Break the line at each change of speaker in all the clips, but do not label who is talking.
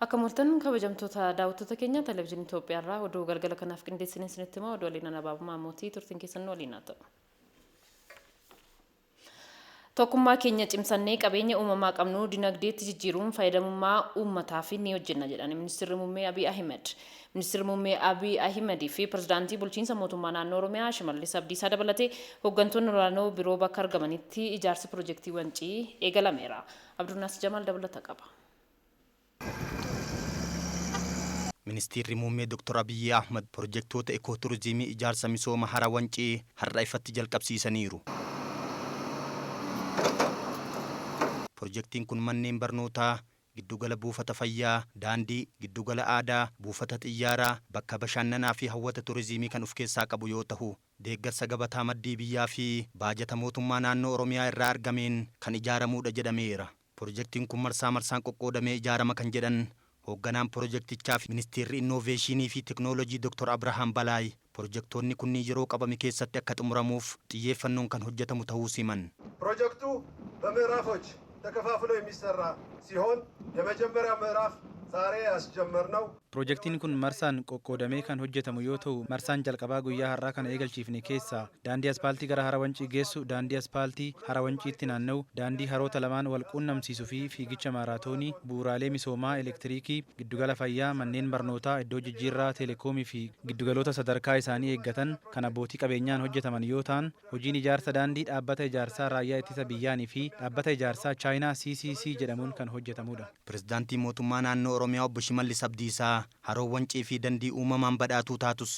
Akkam ooltan kabajamtoota daawwattoota keenya Televiziyoonii Itoophiyaa irraa oduu galgala kanaaf qindeessine isinitti hima. Oduu waliin ana Abaaboo Maammootii turtiin keessan nu waliin haa ta'u. Tokkummaa keenya cimsannee qabeenya uumamaa qabnu dinagdeetti jijjiiruun fayyadamummaa uummataaf ni hojjenna jedhan Ministirri Muummee Abiy Ahimed. Ministirri Muummee Abiy Ahimed fi Pirezidaantii Bulchiinsa Mootummaa Naannoo Oromiyaa Shimallis Abdiisaa dabalatee hoggantoonni olaanoo biroo bakka argamanitti ijaarsi pirojektii Wancii eegalameera. Abdurnaasir Jamaal dabalata qaba.
Ministiirri Muummee Dr. Abiyyi Ahmad pirojektoota ikooturizimii ijaarsa misooma hara Wancii har'a ifatti jalqabsiisaniiru. Pirojektiin kun manneen barnootaa, giddugala buufata fayyaa, daandii, giddugala aadaa, buufata xiyyaaraa, bakka bashannanaa fi hawwata turizimii kan of keessaa qabu yoo tahu, deeggarsa gabataa maddii biyyaa fi baajata mootummaa naannoo Oromiyaa irraa argameen kan ijaaramuudha jedhameera. Pirojektiin kun marsaa marsaan qoqqoodamee ijaarama kan jedhan hoogganaan pirojektichaa fi ministeerri innoveeshinii fi teknoolojii Dr. Abrahaam Balaay pirojektoonni kunniin yeroo qabame keessatti akka xumuramuuf xiyyeeffannoon kan hojjetamu ta'uu himan.
ፕሮጀክቱ በምዕራፎች ተከፋፍሎ የሚሰራ ሲሆን የመጀመሪያው ምዕራፍ ዛሬ ያስጀመርነው
Pirojektiin kun marsaan qoqqoodamee kan hojjetamu yoo ta'u, marsaan jalqabaa guyyaa har'aa kana eegalchiifne keessaa daandii aspaaltii gara Hara Wancii geessu, daandii aspaaltii Hara Wanciitti naanna'u, daandii haroota lamaan wal quunnamsiisuu fi fiigicha maaraatoonii, bu'uuraalee misoomaa elektiriikii, giddugala fayyaa, manneen barnootaa, iddoo jijjiirraa teelekoomii fi giddugaloota sadarkaa isaanii eeggatan kan abbootii qabeenyaan hojjetaman yoo ta'an, hojiin ijaarsa daandii dhaabbata ijaarsaa raayyaa ittisa biyyaanii fi dhaabbata ijaarsaa Chaayinaa CCC jedhamuun kan hojjetamudha.
Pirezidaantii mootummaa naannoo Oromiyaa obbo Shimallis Abdiisaa haroo Wancii fi Dandii uumamaan badhaatuu taatus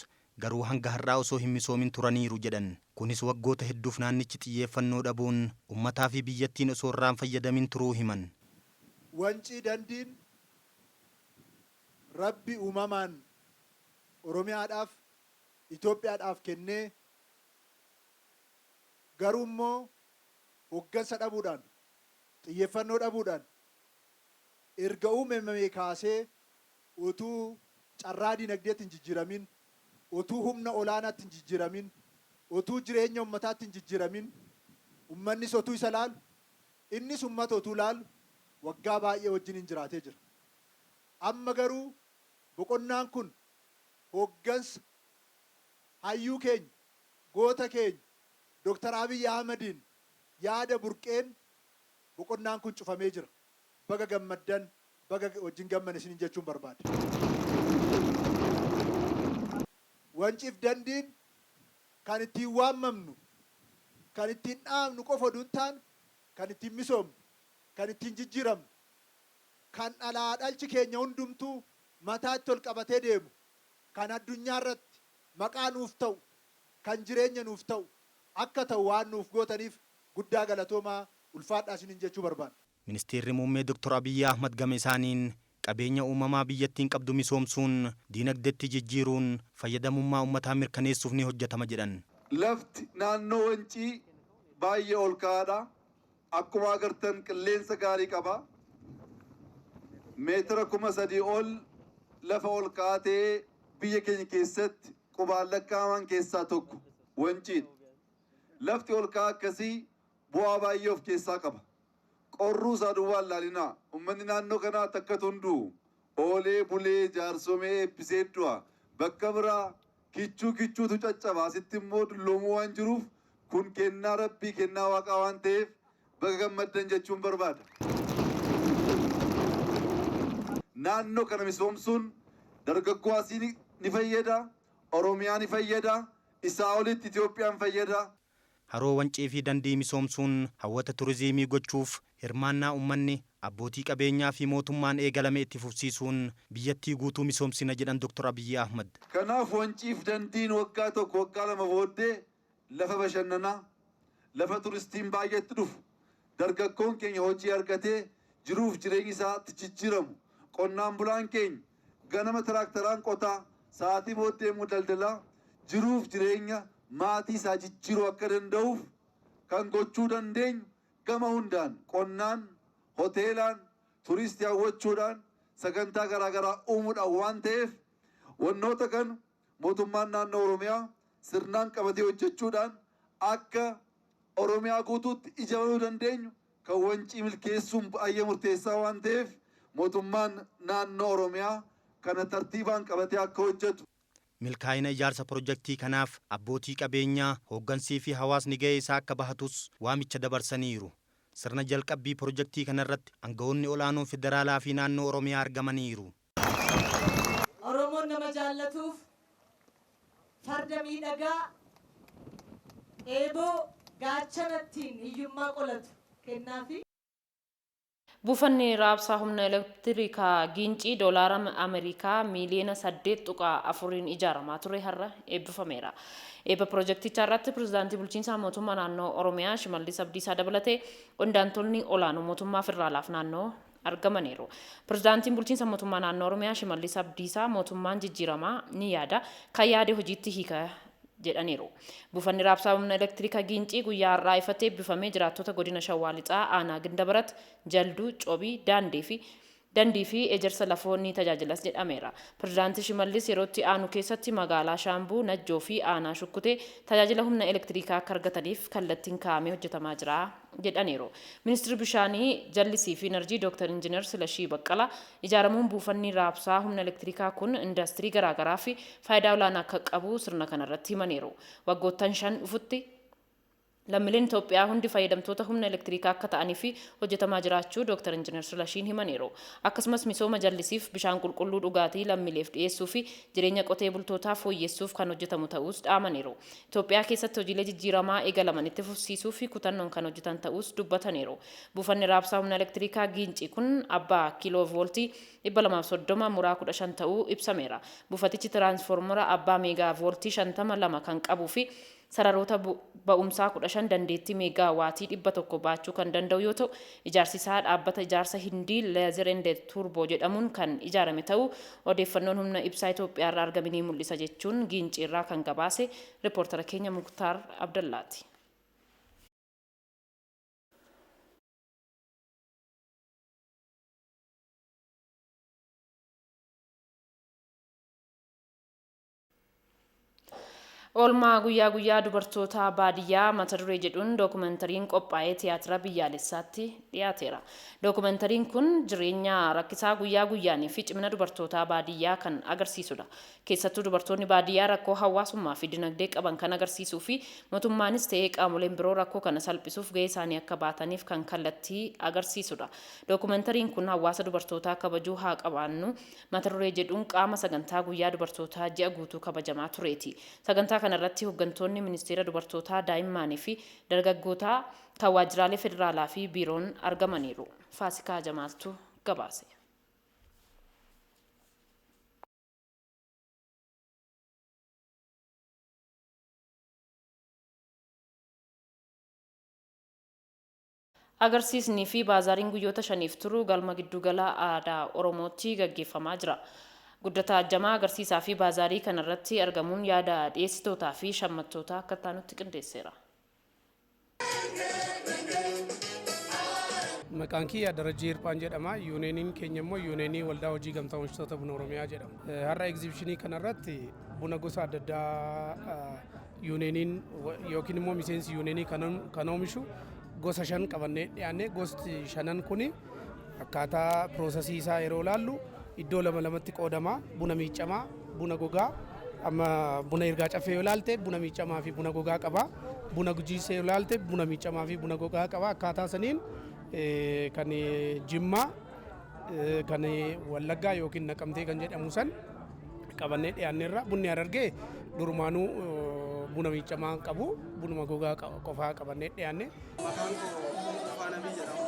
garuu hanga har'aa osoo hin misoomin turaniiru jedhan. Kunis waggoota hedduuf naannichi xiyyeeffannoo dhabuun uummataa fi biyyattiin osoo irraan fayyadamin turuu himan.
Wancii Dandiin Rabbi uumamaan Oromiyaadhaaf Itoophiyaadhaaf kennee garuu immoo hoggansa dhabuudhaan xiyyeeffannoo dhabuudhaan erga uumamee kaasee utuu carraa dinagdeetti hin jijjiiramin, utuu humna olaanaatti hin jijjiiramin, utuu jireenya ummataatti hin jijjiiramin, ummannis otuu isa laalu, innis ummata otuu laalu waggaa baay'ee wajjin hin jiraatee jira. Amma garuu boqonnaan kun hoggansa hayyuu keenya, goota keenya Dr. Abiy Ahmediin yaada burqeen boqonnaan kun cufamee jira. Baga gammaddan, baga wajjin gammanne isiniin jechuun barbaada. Wanciif Dandiin kan ittiin waamamnu, kan ittiin dhaabnu qofa oduu hin taane, kan ittiin misoomnu, kan ittiin jijjiiramnu, kan dhalaa dhalchi keenya hundumtuu mataatti ol qabatee deemu, kan addunyaa irratti maqaa nuuf ta'u, kan jireenya nuuf ta'u akka ta'u waan nuuf gootaniif guddaa galatoomaa, ulfaadhaa isiniin jechuu barbaada.
Ministeerri Muummee Dr. Abiyyi Ahmad gama isaaniin qabeenya uumamaa biyyattiin qabdu misoomsuun diinagdeetti jijjiiruun fayyadamummaa uummataa mirkaneessuuf ni hojjetama jedhan.
Lafti naannoo Wancii baay'ee ol ka'aadha. Akkuma agartan qilleensa gaarii qaba. Meetira 3000 ol lafa ol ka'aa ta'ee biyya keenya keessatti qubaan lakkaa'aman keessaa tokko Wanciidha. Lafti ol ka'aa akkasii bu'aa baay'ee of keessaa qaba. Qorruu isaa duwwaa ilaalinaa. Uummanni naannoo kanaa takkatu hunduu oolee bulee jaarsomee eebbisee du'a. Bakka biraa kichuu kichuutu caccaba. Asitti immoo dulloomuu waan jiruuf kun kennaa Rabbii, kennaa Waaqaa waan ta'eef baga gammaddan jechuun barbaada. Naannoo kana misoomsuun dargaggoo asii ni fayyada, Oromiyaa ni fayyada, isaa olitti Itoophiyaan fayyada.
Haroo Wancii fi Dandii misoomsuun hawwata turizimii gochuuf hirmaannaa uummanni, abbootii qabeenyaa fi mootummaan eegalame itti fufsiisuun biyyattii guutuu misoomsina jedhan Dr. Abiyyi Ahmad.
Kanaaf Wanciif Dandiin waggaa 1, waggaa 2 booddee lafa bashannanaa, lafa turistiin baay'eetti dhufu, dargaggoon keenya hojii argatee jiruuf jireenyi isaatti jijjiiramu, qonnaan bulaan keenya ganama tiraaktaraan qotaa, sa'aatii booddee immoo daldalaa jiruuf jireenya maatii isaa jijjiiruu akka danda'uuf kan gochuu dandeenyu gama hundaan qonnaan, hoteelaan, turistii hawwachuudhaan, sagantaa garaagaraa uumuudhaan waan ta'eef wannoota kan mootummaan naannoo Oromiyaa sirnaan qabatee hojjechuudhaan akka Oromiyaa guutuutti ija banuu dandeenyu kan Wancii milkeessuun baay'ee murteessaa waan ta'eef Mootummaan naannoo Oromiyaa kana tartiibaan qabatee akka hojjetu.
Milkaa'ina ijaarsa pirojektii kanaaf abbootii qabeenyaa, hooggansii fi hawaasni ga'ee isaa akka bahatus waamicha dabarsaniiru. Sirna jalqabbii pirojektii kanarratti aangawoonni olaanoon federaalaa fi naannoo Oromiyaa argamaniiru.
Oromoon nama jaallatuuf farda miidhagaa, eeboo, gaachana ittiin hiyyummaa qolatu kennaafi.
Buufanni raabsaa humna elektirikaa Giincii doolaara Ameerikaa miiliyoona 8.4n ijaaramaa ture har'a eebbifameera. Eebba pirojektichaa irratti pirezidaantii bulchiinsa mootummaa naannoo Oromiyaa Shimallis Abdiisaa dabalatee qondaaltonni olaanoo mootummaa federaalaaf naannoo argamaniiru. Pirezidaantiin bulchiinsa mootummaa naannoo Oromiyaa Shimallis Abdiisaa mootummaan jijjiiramaa ni yaada, kan yaade hojiitti hiika jedhaniiru. Buufanni raabsaa humna elektirikaa Giincii guyyaa har'aa ifatee eebbifamee jiraattota godina Shawaa Lixaa aanaa Gindabarat, Jalduu, Cobii, Daandii fi Dandii fi Ejersa Lafoo ni tajaajilas jedhameera. Pirezidaantii Shimallis yerootti aanu keessatti magaalaa Shaambuu, Najjoo fi aanaa Shukkutee tajaajila humna elektirikaa akka argataniif kallattiin kaa'amee hojjetamaa jira jedhaniiru. Ministeerri bishaanii, jallisii fi enerjii Dr. Injiinar Silashii Baqqalaa ijaaramuun buufanni raabsaa humna elektirikaa kun indaastirii garaagaraa fi faayidaa olaanaa akka qabu sirna kanarratti himaniiru. Waggoottan 5 dhufutti lammiileen Itoophiyaa hundi fayyadamtoota humna elektirikaa akka ta'anii fi hojjetamaa jiraachuu Dr. Injiinar Silashiin himaniiru. Akkasumas misooma jallisiif, bishaan qulqulluu dhugaatii lammiileef dhiyeessuu fi jireenya qotee bultootaa fooyyessuuf kan hojjetamu ta'us dhaamaniiru. Itoophiyaa keessatti hojiilee jijjiiramaa eegalaman itti fufsiisuu fi kutannoon kan hojjetan ta'us dubbataniiru. Buufanni raabsaa humna elektirikaa Giincii kun abbaa kiiloo vooltii 230 muraa 15 ta'uu ibsameera. Buufatichi tiraansfoormara abbaa meegaa vooltii 52 kan qabuu fi sararoota ba'umsaa 15 dandeettii meegaa waatii 100 baachuu kan danda'u yoo ta'u, ijaarsi isaa dhaabbata ijaarsa Hindii Laser and Turbo jedhamuun kan ijaarame ta'uu odeeffannoon humna ibsaa Itoophiyaa irraa argame ni mul'isa jechuun Giincii irraa kan gabaase riippoortara keenya Muktaar Abdallaati. Oolmaa guyyaa guyyaa dubartoota baadiyyaa mata duree jedhuun dookumentariin qophaa'ee tiyaatira biyyaalessaatti dhiyaateera. Dookumentariin kun jireenya rakkisaa guyyaa guyyaanii fi cimina dubartoota baadiyyaa kan agarsiisudha. Keessattuu dubartoonni baadiyyaa rakkoo hawaasummaa fi dinagdee qaban kan agarsiisuu fi mootummaanis ta'ee qaamoleen biroo rakkoo kana salphisuuf gahee isaanii akka baataniif kan kallattii agarsiisudha. Dookumentariin kun hawaasa dubartootaa kabajuu haa qabaannu mata duree jedhuun qaama sagantaa guyyaa dubartootaa ji'a guutuu kabajamaa tureeti. Sagantaa kanarratti hooggantoonni ministeera dubartootaa, daa'immanii fi dargaggootaa kan waajjiraalee federaalaa fi biiroon argamaniiru. Faasikaa Jamaaltu gabaase. Agarsiisnii fi baazaariin guyyoota 5f turu galma giddugala aadaa Oromootti gaggeeffamaa jira. Guddataa Ajjamaa agarsiisaa fi baazaarii kanarratti argamuun yaada dhiyeessitootaa fi shammattoota akka taanutti qindeesseera.
Maqaan kiyya Darajjii Hirphaan jedhama. Yuuneeniin keenya immoo Yuuneenii Waldaa Hojii Gamtaa Oomishtoota Buna Oromiyaa jedhama. Har'a egzibishinii kanarratti buna gosa adda addaa yuuneeniin yookiin immoo miseensi yuuneenii kan oomishu gosa 5 qabannee dhiyaanne. Gosti shanan kuni akkaataa piroosesii isaa yeroo ilaallu iddoo lama lamatti qoodama. Buna miiccamaa, buna gogaa. Amma buna Yirgaa Caffee yoo ilaalte buna miiccamaa fi buna gogaa qaba. Buna Gujiisee yoo ilaalte buna miiccamaa fi buna gogaa qaba. Akkaataa saniin kan Jimmaa, kan Wallaggaa yookiin Naqamtee kan jedhamu san qabannee dhiyaanneerra. Bunni Harargee durumaanuu buna miiccamaa qabu, bunuma gogaa qofaa qabannee dhiyaanne.
Maqaan koo Tufaa Nabii jedhama.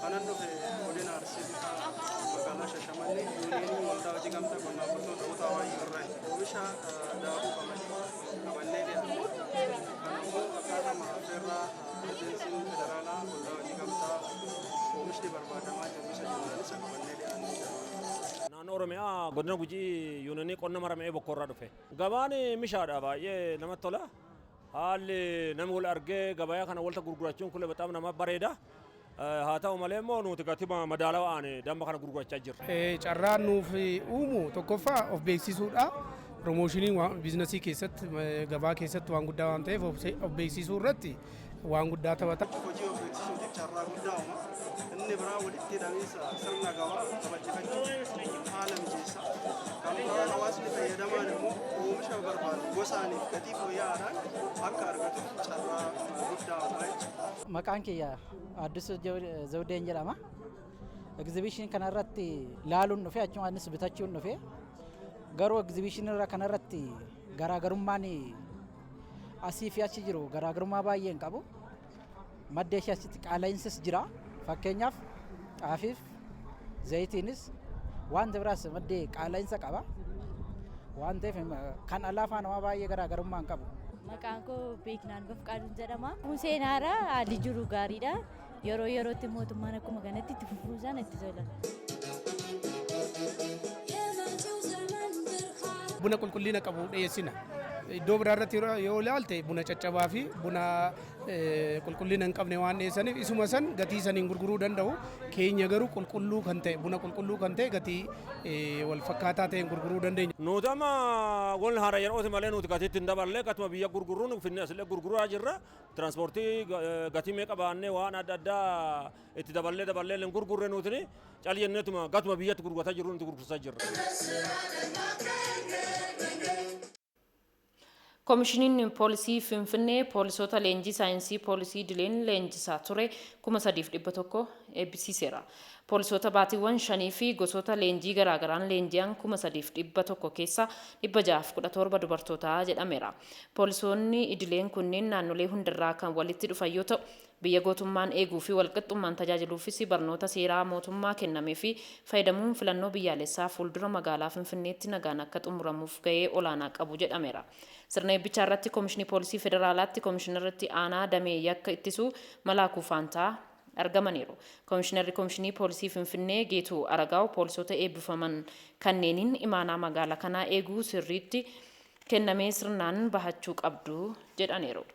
Kanan dhufe godina Arsii Lixaa magaalaa Shashamannee, yuuniyeenii waldaa hojii gamtaa qonnaan bultoota Utaa Waayyuu irraa oomisha daakuu qamadii qabannee dhiyaanne. Kana immoo akkaataa affeerraa ejensiin federaalaa waldaa hojii gamtaa oomishni barbaadamaa jiru isa jennaan isa qabannee dhiyaannee jira.
Naannoo Oromiyaa godina Gujii yuuniyeenii qonna Maramee Bokkoorraa dhufe. Gabaan mishaadha, baay'ee namatti tola. Haalli namni wal argee gabayaa kana walta gurgurachuun kun bexaam nama bareeda. Haa ta'u malee immoo nuti gatii madaalawaan damma kana gurgurachaa jirra.
Carraan nuuf uumu tokkoffaa of beeksisuudha. Piroomooshinii biizinasii keessatti, gabaa keessatti waan guddaa waan ta'eef of beeksisuu irratti waan guddaa taphata.
Hojii of beeksisuutiif carraa guddaa uuma. Inni Inni biraa walitti hidhamiinsa sirna gabaa babal'ifachuuf haala mijeessa. Kan biraa hawaasni fayyadamaan immoo oomisha barbaadu gosaaniif gatii fooyya'aadhaan akka argatuuf carraa guddaa uuma jechuudha.
Maqaan kiyya Addisuu Zawudeen jedhama. Egzibishinii kanarratti laaluun dhufe, achumanis bitachuun dhufe. Garuu egzibishinii kanarratti garaagarummaan asii fi achi jiru garaagarummaa baay'ee hin qabu. Madda ishee asitti qaala'insis jira. Fakkeenyaaf xaafiif zayitiinis wanta biraas maddee qaala'insa qaba. Waan ta'eef kan alaa faana waan baay'ee garaagarummaa hin qabu.
Maqaan koo Beeknaan Bafqaaduun jedhama. Seenaara haalli jiru gaariidha. Yeroo yerootti mootummaan akkuma kanatti itti fufuusaan itti tola.
Buna qulqullina qabu dhiyeessina. Iddoo biraa irratti yoo ilaalte buna caccabaa fi buna qulqullina hin qabne waan dhiyeessaniif isuma san gatii saniin gurguruu danda'u. Keenya garuu qulqulluu kan ta'e, buna qulqulluu kan ta'e gatii wal fakkaataa ta'een gurguruu dandeenya.
Nuti amma wal haara yerooti malee nuti gatiitti hin daballe, gatuma biyya gurgurruun finne asillee gurguraa jirra. Tiraanspoortii gatii meeqa baannee waan adda addaa itti daballee daballee hin gurgurre, nuti cal jenneetuma gatuma biyyatti gurgurataa jirru nuti gurgursaa jirra.
Koomishiniin Poolisii Finfinnee poolisoota leenjii saayinsii poolisii idileen leenjisaa ture 3,100 eebbisiiseera. Poolisoota baatiiwwan 5 fi gosoota leenjii garaagaraan leenji'an 3,100 keessaa 617 dubartoota jedhameera. Poolisoonni idileen kunneen naannolee hundarraa kan walitti dhufan yoo ta'u, biyya gootummaan eeguu fi walqixxummaan tajaajiluufis barnoota seeraa mootummaa kennamee fi fayyadamuun filannoo biyyaalessaa fuuldura magaalaa Finfinneetti nagaan akka xumuramuuf gahee olaanaa qabu jedhameera. Sirna eebbichaa irratti Koomishinii Poolisii Federaalaatti Koomishinarratti aanaa damee yakka ittisuu Malaakuu Faantaa argamaniiru. Koomishinarri Koomishinii Poolisii Finfinnee Geetuu Aragaaw poolisoota eebbifaman kanneeniin imaanaa magaalaa kanaa eeguu sirriitti kennamee sirnaan bahachuu qabdu jedhaniiru.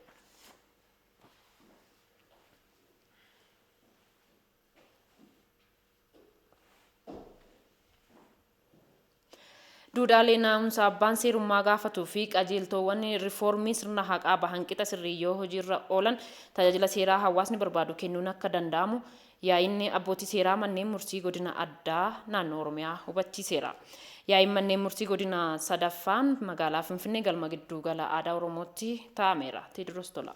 Duudhaalee naamusa abbaan seerummaa gaafatuu fi qajeeltoowwan riifoormii sirna haqaa bahan qixa sirrii yoo hojiirra oolan tajaajila seeraa hawaasni barbaadu kennuun akka danda'amu yaa'inni abbootii seeraa manneen murtii godina addaa naannoo Oromiyaa hubachiiseera. Yaa'iin manneen murtii godina sadaffaan magaalaa Finfinnee galma gidduu gala aadaa Oromootti taa'ameera. Teediroos Tola.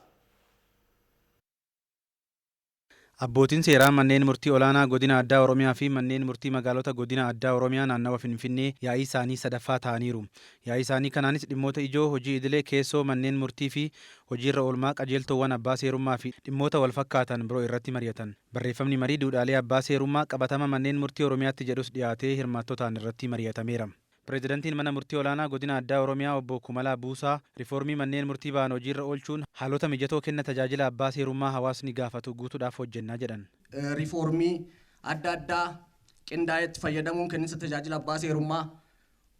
Abbootiin seeraa manneen murtii olaanaa godina addaa Oromiyaa fi manneen murtii magaalota godina addaa Oromiyaa naannawa Finfinnee yaa'ii isaanii sadaffaa taa'aniiru. Yaa'ii isaanii kanaanis dhimmoota ijoo hojii idilee keessoo manneen murtii fi hojiirra oolmaa qajeeltoowwan abbaa seerummaa fi dhimmoota wal fakkaatan biroo irratti mari'atan. Barreeffamni marii duudhaalee abbaa seerummaa qabatama manneen murtii Oromiyaatti jedhus dhiyaatee hirmaattotaan irratti mari'atameera. Pireezidantiin mana murtii olaanaa godina addaa Oromiyaa obbo Kumalaa Buusaa riifoormii manneen murtii ba'an hojiirra oolchuun haalota mijatoo kenna tajaajila abbaa seerummaa hawaasni gaafatu guutuudhaaf hojjennaa jedhan.
Riifoormii adda addaa qindaa'etti fayyadamuun kenninsa tajaajila abbaa seerummaa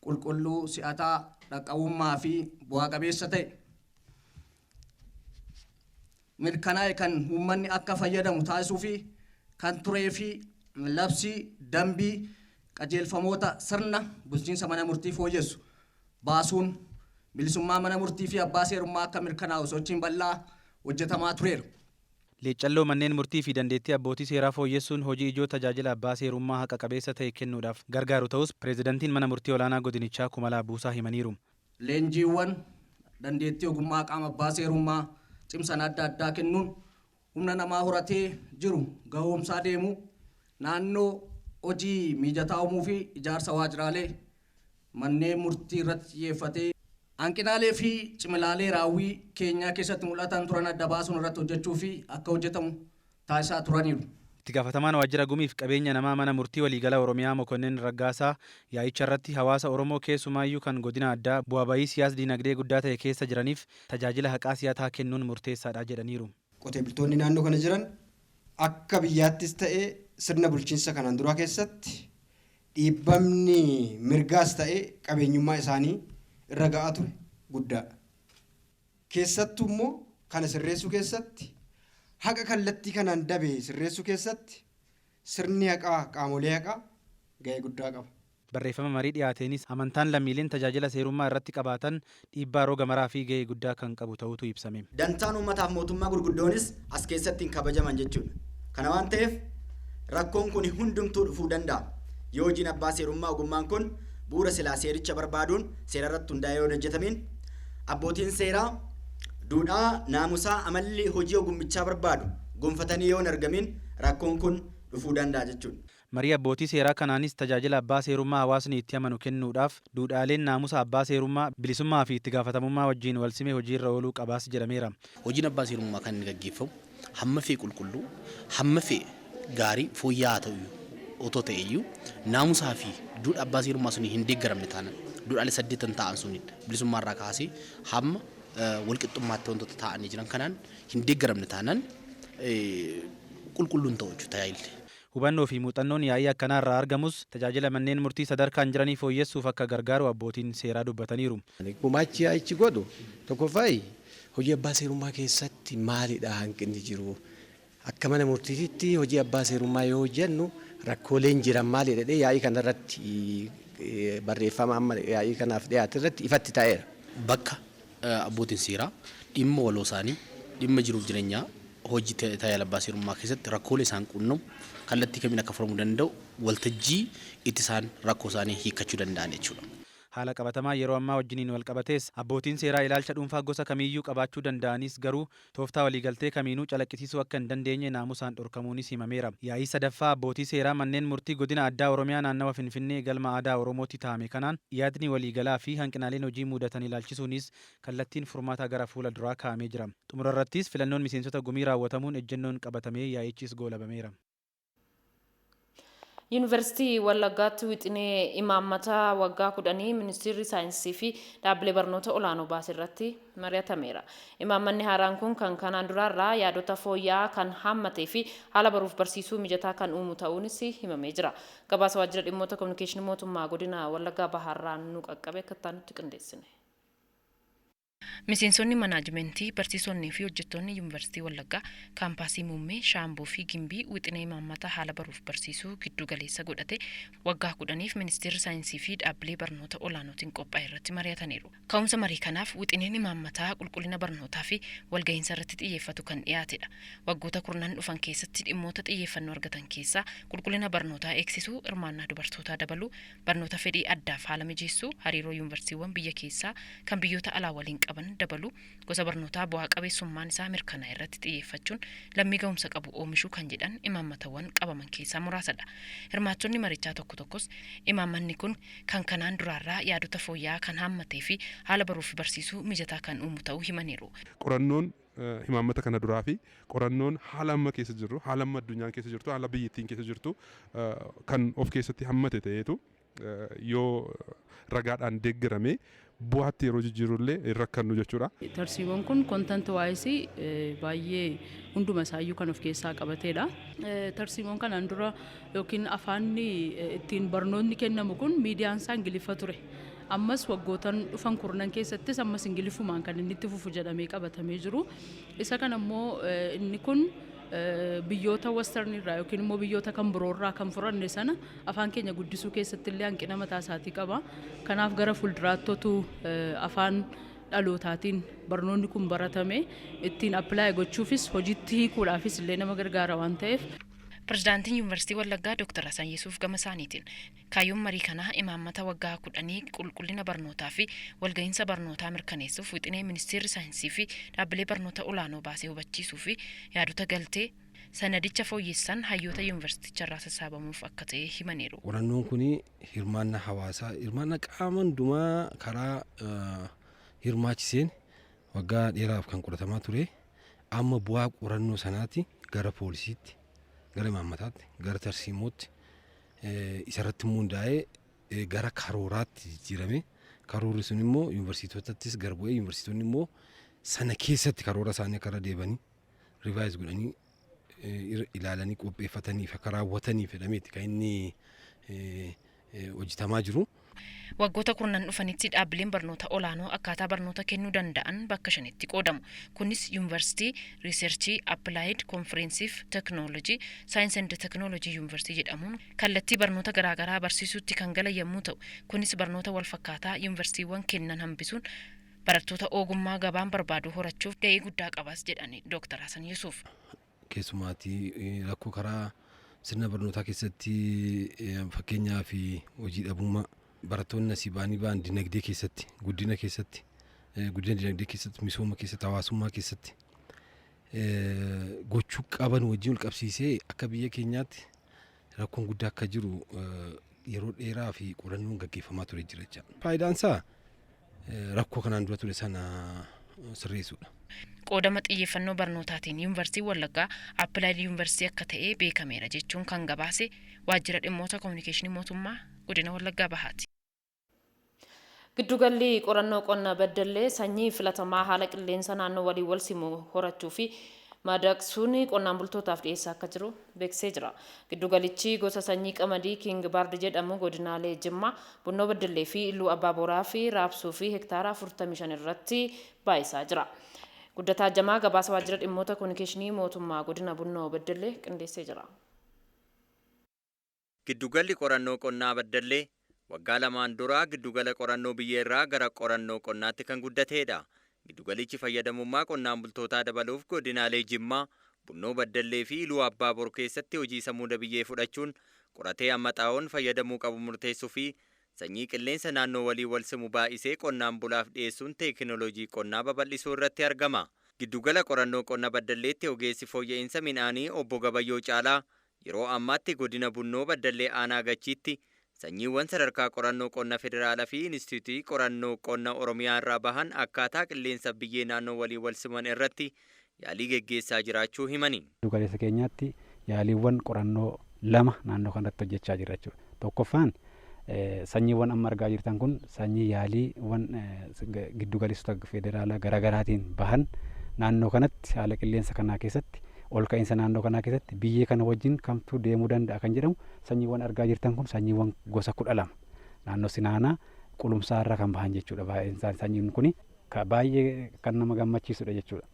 qulqulluu, si'ataa, dhaqqabummaa fi bu'aa qabeessa ta'e mirkanaa'e kan uummanni akka fayyadamu taasisuu fi kan turee fi labsii dambii qajeelfamoota sirna bulchiinsa mana murtii fooyyessu baasuun bilisummaa mana murtii fi abbaa seerummaa akka mirkanaa'u sochiin bal'aa hojjetamaa tureera.
Leeccalloo manneen murtii fi dandeettii abbootii seeraa fooyyessuun hojii ijoo tajaajila abbaa seerummaa haqa qabeessa ta'e kennuudhaaf gargaaru ta'us pireezidantiin mana murtii olaanaa godinichaa Kumalaa Buusaa himaniiru.
Leenjiiwwan dandeettii ogummaa qaama abbaa seerummaa cimsan adda addaa kennuun humna namaa horatee jiru gahoomsaa deemu, naannoo hojii mijataa uumuu fi ijaarsa waajjiraalee manneen murtii irratti xiyyeeffatee hanqinaalee fi cimilaalee raawwii keenyaa keessatti mul'atan turan adda baasuun irratti hojjechuu fi akka hojjetamu taasisaa turaniiru.
Itti gaafatamaan waajjira gumiif qabeenya namaa mana murtii waliigala Oromiyaa Mokonnin Raggaasaa yaa'icha irratti hawaasa Oromoo keessumaayyuu kan godina addaa bu'aa bayii siyaas diinagdee guddaa ta'e keessa jiraniif tajaajila haqaa si'ataa kennuun murteessaadha jedhaniiru.
Qotee bultoonni naannoo kana jiran akka biyyaattis ta'ee sirna bulchiinsa kanaan duraa keessatti dhiibbamni mirgaas ta'ee qabeenyummaa isaanii irra ga'aa ture guddaadha. Keessattuu immoo kana sirreessuu keessatti, haqa kallattii kanaan dabe sirreessuu keessatti sirni haqaa qaamolee haqaa ga'ee guddaa qaba.
Barreeffama marii dhiyaateenis amantaan lammiileen tajaajila seerummaa irratti qabaatan dhiibbaa roga maraa fi ga'ee guddaa kan qabu ta'utu ibsame.
Dantaan uummataaf mootummaa gurguddoonis as keessatti hin kabajaman jechuudha. Kana waan ta'eef Rakkoon kun hundumtuu dhufuu danda'a. Yoo hojiin abbaa seerummaa ogummaan kun bu'uura silaa seericha barbaaduun seera irratti hundaa'ee yoo hin hojjetamiin abbootiin seeraa duudhaa naamusaa amalli hojii ogummichaa barbaadu gonfatanii yoo hin argamin rakkoon kun dhufuu danda'a jechuudha.
Marii abbootii seeraa kanaanis tajaajila abbaa seerummaa hawaasni itti amanu kennuudhaaf duudhaaleen naamusa abbaa seerummaa bilisummaa fi itti gaafatamummaa wajjin walsimee hojiirra ooluu qabaas jedhameera.
Hojiin abbaa seerummaa kan inni gaggeeffamu hamma fee qulqulluu, hamma fee gaarii fooyya'aa ta'u otoo ta'e iyyuu naamusaa fi duudhaa abbaa seerummaa sun hin deeggaramne taanaan duudhaalee 8 ta'an sun bilisummaa irraa kaasee hamma walqixxummaatti wantoota ta'anii jiran kanaan hin deeggaramne taanaan qulqulluun ta'u jechuudha tajaajilli.
Hubannoo fi muuxannoon yaa'ii akkanaa irraa argamus tajaajila manneen murtii sadarkaan jiranii fooyyessuuf akka gargaaru abbootiin seeraa dubbataniiru.
Gumaachi yaa'ichi godhu tokkoffaayi hojii abbaa seerummaa keessatti maalidha hanqinni jiru? Akka mana murtiitti hojii abbaa seerummaa yoo hojjennu rakkooleen jiran maalidha jedhee yaa'ii kanarratti barreeffama amma yaa'ii kanaaf dhiyaate irratti ifatti taa'eera.
Bakka abbootiin seeraa dhimma waloo isaanii dhimma jiruuf jireenyaa hojii tajaajila abbaa seerummaa keessatti rakkoolee isaan qunnamu kallattii kamiin akka furamuu danda'u waltajjii itti isaan rakkoo isaanii hiikkachuu danda'an jechuudha.
Haala qabatamaa yeroo ammaa wajjiniin wal qabatees abbootiin seeraa ilaalcha dhuunfaa gosa kamiiyyuu qabaachuu danda'anis garuu tooftaa waliigaltee kamiinuu calaqqisiisuu akka hin dandeenye naamusaan dhorkamuunis himameera. Yaa'ii sadaffaa abbootii seeraa manneen murtii godina addaa Oromiyaa naannawa Finfinnee galma aadaa Oromootti taa'ame kanaan yaadni waliigalaa fi hanqinaaleen hojii mudatan ilaalchisuunis kallattiin furmaataa gara fuula duraa kaa'amee jira. Xumura irrattis filannoon miseensota gumii raawwatamuun ejjennoon qabatamee yaa'ichis goolabameera.
Yuunivarsiitii Wallaggaatti wixinee imaammata waggaa 10 ministeerri saayinsii fi dhaabbilee barnoota olaanoo baase irratti mari'atameera. Imaammanni haaraan kun kan kanaan duraarraa yaadota fooyya'aa kan hammatee fi haala baruuf barsiisuu mijataa kan uumu ta'uunis himamee jira. Gabaasa waajjira dhimmoota kominikeeshinii mootummaa godina Wallaggaa Bahaarraa nu qaqqabe akka nutti qindeessine. Miseensonni manaajimentii, barsiisonnii fi hojjettoonni Yuunivarsiitii Wallaggaa kaampaasii Muummee, Shaamboo fi Gimbii wixinee imaammata haala baruuf barsiisuu giddu galeessa godhate waggaa 10f ministeerri saayinsii fi dhaabbilee barnoota olaanootiin qophaa'e irratti mari'ataniiru. Ka'umsa marii kanaaf wixineen imaammataa qulqullina barnootaa fi walga'iinsa irratti xiyyeeffatu kan dhiyaatedha. Waggoota kurnan dhufan keessatti dhimmoota xiyyeeffannoo argatan keessaa qulqullina barnootaa eegsisuu, hirmaannaa dubartootaa dabaluu, barnoota fedhii addaaf haala mijeessuu, hariiroo yuunivarsiitiiwwan biyya keessaa kan biyyoota alaa waliin qaban dabaluu, gosa barnootaa bu'aa qabeessummaan isaa mirkanaa'e irratti xiyyeeffachuun lammii ga'umsa qabu oomishuu kan jedhan imaammatawwan qabaman keessaa muraasadha. Hirmaattonni marichaa tokko tokkos imaammanni kun kan kanaan duraarraa yaadota fooyya'aa kan hammatee fi haala baruuf barsiisuu mijataa kan uumu ta'uu himaniiru.
Qorannoon imaammata kana duraa fi qorannoon haala amma keessa jirru, haala amma addunyaan keessa jirtu, haala biyyattiin keessa jirtu kan of keessatti hammate ta'eetu yoo ragaadhaan deeggarame bu'aatti yeroo jijjiirullee hin rakkannu jechuudha.
Tarsiiwwan kun kontent waayisii baay'ee hunduma isaayyuu kan of keessaa qabateedha. Tarsiiwwan kanaan dura yookiin afaanni ittiin barnoonni kennamu kun miidiyaan isaa Ingiliffa ture. Ammas waggootan dhufan kurnan keessattis ammas Ingiliffumaan kan inni itti fufu jedhamee qabatamee jiru. Isa kana immoo inni kun biyyoota western irraa yookiin immoo biyyoota kan biroorraa kan furanne sana afaan keenya guddisuu keessatti illee hanqina mataa isaatii qaba. Kanaaf gara fuulduraattotu afaan dhalootaatiin barnoonni kun baratame ittiin appilaayi gochuufis hojiitti hiikuudhaafis illee nama gargaara waan ta'eef.
Pirezidaantiin Yuunivarsiitii Wallaggaa Dr. Hasan Yesuuf gama isaaniitiin kaayyoon marii kanaa imaammata waggaa 10 qulqullina barnootaa fi walga'iinsa barnootaa mirkaneessuuf wixinee ministeerri saayinsii fi dhaabbilee barnoota olaanoo baasee hubachiisuu fi yaadota galtee sanadicha fooyyessan hayyoota yuunivarsiiticharraa sassaabamuuf akka ta'e himaniiru.
Qorannoon kun hirmaannaa hawaasaa, hirmaannaa qaama hundumaa karaa hirmaachiseen waggaa dheeraaf kan qoratamaa ture. Amma bu'aa qorannoo sanaati gara poolisiitti, gara imaammataatti, gara tarsiimootti isarratti immoo hundaa'ee gara karooraatti jijjiirame. Karoorri sun immoo yuunivarsiitotattis gar bu'ee yuunivarsiitonni immoo sana keessatti karoora isaanii akka irra deebanii rivaayiz godhanii ilaalanii qopheeffataniif akka raawwataniif jedhameeti kan inni hojjetamaa jiru.
Waggoota kurnan dhufanitti dhaabbileen barnoota olaanoo akkaataa barnoota kennuu danda'an bakka 5tti qoodamu. Kunis yuunivarsiitii, riiserchii, appilaayid, konfirensiif, teknoolojii, saayinsii and teknoolojii yuunivarsiitii jedhamuun kallattii barnoota garaagaraa barsiisuutti kan galan yommuu ta'u, kunis barnoota walfakkaataa yuunivarsiitiiwwan kennan hambisuun barattoota ogummaa gabaan barbaadu horachuuf ga'ee guddaa qabas jedhani Dr. Hasan Yusuuf.
Keessumaatii rakkoo karaa Sirna barnootaa keessatti fakkeenyaa fi hojii dhabummaa barattoonni asii ba'anii ba'an dinagdee keessatti, guddina keessatti, guddina dinagdee keessatti, misooma keessatti, hawaasummaa keessatti gochuu qaban wajjin wal qabsiisee akka biyya keenyaatti rakkoon guddaa akka jiru yeroo dheeraa fi qorannoon gaggeeffamaa ture jira jechaadha. Faayidaan isaa rakkoo kanaan dura ture sana sirreessuudha.
Qoodama xiyyeeffannoo barnootaatiin Yuunivarsiitiin Wallaggaa Applied Yuunivarsiitii akka ta'e beekameera jechuun kan gabaase Waajjira Dhimmoota Kominikeeshinii Mootummaa Godina Wallaggaa Bahaati. Giddugalli Qorannoo Qonna Baddallee sanyii filatamaa haala qilleensa naannoo waliin walsimu horachuu fi madaqsuun qonnaan bultootaaf dhiyeessaa akka jiru beeksisee jira. Giddugalichi gosa sanyii qamadii King Bard jedhamu godinaalee Jimmaa, Bunnoo Beddellee fi Iluu Abbaa Booraaf raabsuu fi hektaara 45 irratti baay'isaa jira. Guddataa Jamaa gabaasa Waajjira Dhimmoota Kominikeeshinii Mootummaa Godina Bunnoo Beddellee qindeessee jira.
Giddugalli Qorannoo Qonnaa Baddallee waggaa lamaan dura giddugala qorannoo biyyeerraa gara qorannoo qonnaatti kan guddateedha. Giddugalichi fayyadamummaa qonnaan bultootaa dabaluuf godinaalee Jimmaa, Bunnoo Baddallee fi Iluu Abbaa Boor keessatti hojii samuuda biyyee fudhachuun qoratee amma xaa'oon fayyadamuu qabu murteessuu fi sanyii qilleensa naannoo walii wal simu baay'isee qonnaan bulaaf dhiyeessuun teekinooloojii qonnaa babal'isuu irratti argama. Giddugala qorannoo qonna Baddalleetti ogeessi fooyya'insa midhaanii obbo Gabayyoo Caalaa yeroo ammaatti godina Bunnoo Baddallee aanaa Gachiitti sanyiiwwan sadarkaa qorannoo qonna federaalaa fi Inistituutii qorannoo qonna Oromiyaa irraa bahan akkaataa qilleensa biyyee naannoo walii wal siman irratti yaalii geggeessaa jiraachuu himani.
Giddugaleessa keenyaatti yaaliiwwan qorannoo lama naannoo kanatti hojjechaa jirra jechuudha. Tokkoffaan sanyiiwwan amma argaa jirtan kun sanyii yaaliiwwan giddugaleessota federaalaa garaagaraatiin bahan naannoo kanatti haala qilleensa kanaa keessatti ol ka'iinsa naannoo kanaa keessatti biyyee kana wajjin kamtu deemuu danda'a kan jedhamu sanyiiwwan argaa jirtan kun sanyiiwwan gosa 12 naannoo Sinaanaa Qulumsaa irraa kan bahan jechuudha. Baay'een sanyiin kun baay'ee kan nama gammachiisudha jechuudha.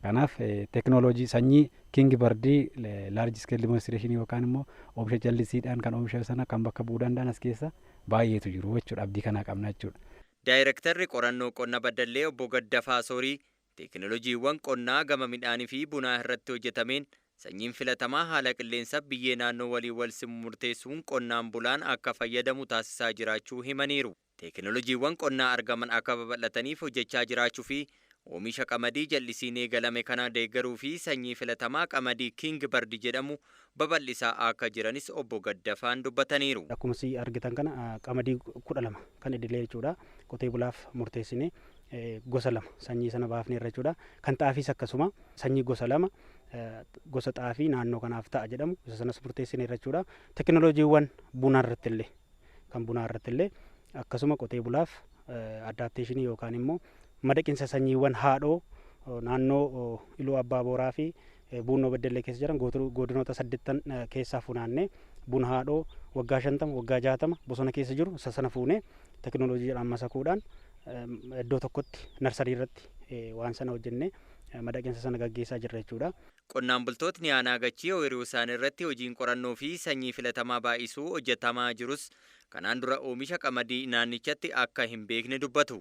Kanaaf teekinooloojii sanyii King Bardii large scale demonstration yookaan immoo oomisha jallisiidhaan kan oomisha sana kan bakka bu'uu danda'an as keessa baay'eetu jiru jechuudha. Abdii kanaa qabna jechuudha.
Daayirektarri qorannoo qonna Baddallee obbo Gaddafaa Soorii teekinooloojiiwwan qonnaa gama midhaanii fi bunaa irratti hojjetameen sanyiin filatamaa haala qilleensa biyyee naannoo walii wal simu murteessuun qonnaan bulaan akka fayyadamu taasisaa jiraachuu himaniiru. Teekinooloojiiwwan qonnaa argaman akka babal'ataniif hojjechaa jiraachuu fi oomisha qamadii jallisiin eegalame kana deeggaruu fi sanyii filatamaa qamadii King Bard jedhamu babal'isaa akka jiranis obbo Gaddafaan dubbataniiru.
Akkuma si argitan kana qamadii 12 kan idilee jechuudha. Qotee bulaaf murteessine gosa lama sanyii sana baafne irra jechuudha. Kan xaafiis akkasuma sanyii gosa lama gosa xaafii naannoo kanaaf ta'a jedhamu isa sanas murteessine irra jechuudha. Teekinooloojiiwwan bunaa irratti illee kan bunaa irratti illee akkasuma qotee bulaaf addaapteeshinii yookaan immoo madaqinsa sanyiiwwan haadhoo naannoo Iluu Abbaa Booraa fi Buunnoo Beddellee keessa jiran godinoota 8 keessaa funaannee buna haadhoo waggaa 50 waggaa 60 bosona keessa jiru isa sana fuunee teekinooloojiidhaan masakuudhaan iddoo tokkotti narsarii irratti waan sana hojjennee madaqinsa sana gaggeessaa jirra jechuudha.
Qonnaan bultootni aanaa Gachii ooyiruu isaanii irratti hojiin qorannoo fi sanyii filatamaa baay'isuu hojjetamaa jirus kanaan dura oomisha qamadii naannichatti akka hin beekne dubbatu.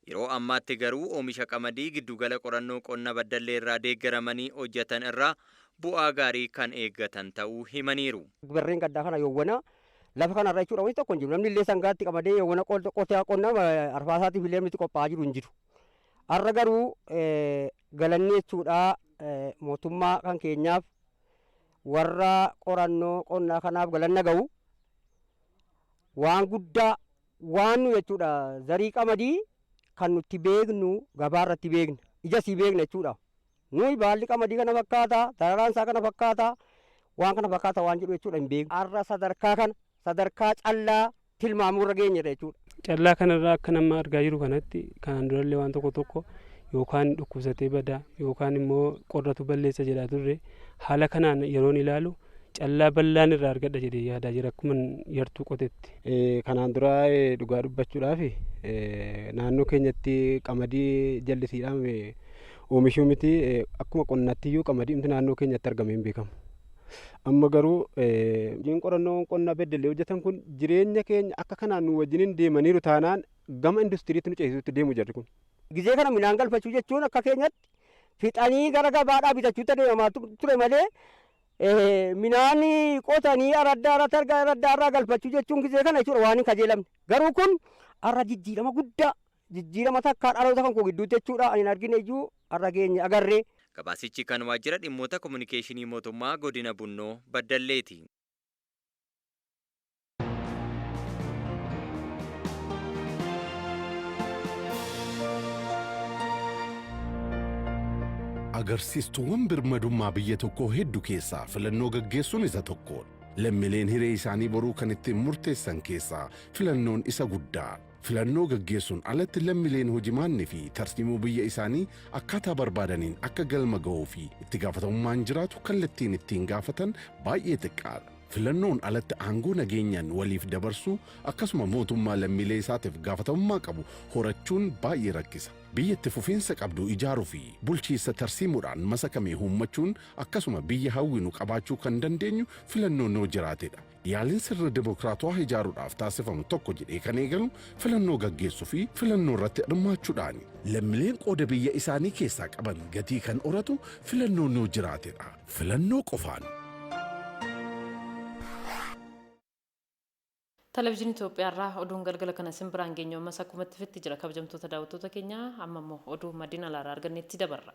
Yeroo ammaatti garuu oomisha qamadii giddugala qorannoo qonna Baddallee irraa deeggaramanii hojjetan irraa bu'aa gaarii kan eeggatan ta'uu himaniiru.
Barreen gaddaa kana yoowwana lafa kanarra jechuudha wanti tokko hin jiru. Namni illee sangaatti qamadee yoowwana qotee qonna arfaasaatiif illee namni qophaa'aa jiru hin jiru. Har'a garuu galanni jechuudha mootummaa kan keenyaaf warra qorannoo qonnaa kanaaf galanna ga'u waan guddaa waan nu jechuudha zarii qamadii kan nuti beeknu gabaa irratti beekna ija sii beekna jechuudha. Nuyi baalli qamadii kana fakkaata dararaan isaa kana fakkaata waan kana fakkaata waan jedhu jechuudha hin beeknu. Har'a sadarkaa kana sadarkaa callaa tilmaamuu irra geenyedha jechuudha.
Callaa kanarraa akka nama argaa jiru kanatti kanaan durallee waan tokko tokko yookaan dhukkubsatee badaa yookaan immoo qorratu balleessa jedhaa turre haala kanaan yeroon ilaalu callaa bal'aan irraa argadha jedhee yaadaa jira akkuma yartuu qotetti.
Kanaan dura dhugaa dubbachuudhaaf naannoo keenyatti qamadii jallisiidhaan oomishuu miti akkuma qonnaatti iyyuu qamadii naannoo keenyatti argamee hin beekamu. Amma garuu hojiin qorannoo qonnaa Beddellee hojjetan kun jireenya keenya akka kanaan nu wajjiniin deemaniiru taanaan gama industiriitti nu ceesisuutti deemu jarri kun.
Gizee kana midhaan galfachuu jechuun akka keenyatti fixanii gara gabaadhaa bitachuutti adeemamaa ture malee Midhaan qotanii araddaa irratti argaa araddaa irraa galfachuu jechuun gisee kana jechuudha waan hin kajeelamne. Garuu kun har'a jijjiirama guddaa jijjiirama takkaa dhaloota kan koo gidduutti jechuudha ani hin argine iyyuu har'a geenye agarree.
Gabaasichi kan waajjira dhimmoota kominikeeshinii mootummaa godina Bunnoo Baddalleeti.
Agarsiistuuwwan birmadummaa biyya tokkoo hedduu keessaa filannoo gaggeessuun isa tokko. Lammiileen hiree isaanii boruu kan ittiin murteessan keessaa filannoon isa guddaa. Filannoo gaggeessuun alatti lammiileen hojimaannii fi tarsiimoo biyya isaanii akkaataa barbaadaniin akka galma ga'uu fi itti gaafatamummaan jiraatu kallattiin ittiin gaafatan baay'ee xiqqaadha. Filannoon alatti aangoo nageenyaan waliif dabarsuu akkasuma mootummaa lammiilee isaatiif gaafatamummaa qabu horachuun baay'ee rakkisa. Biyya itti fufiinsa qabdu ijaaruu fi bulchiinsa tarsiimuudhaan masakamee uummachuun akkasuma biyya hawwinu qabaachuu kan dandeenyu filannoon yoo jiraatedha. Yaaliin sirna dimokiraatawaa ijaaruudhaaf taasifamu tokko jedhee kan eegalu filannoo gaggeessuu fi filannoo irratti hirmaachuudhaani. Lammiileen qooda biyya isaanii keessaa qaban gatii kan horatu filannoon yoo jiraatedha. Filannoo qofaan.
Televezyiinii Itoophiyaarraa oduun galgala kana isin biraan geenyu ammas akkumatti fitti jira kabajamtoota daawwattoota keenya amma immoo oduu maddeen alaarraa argannetti dabarra.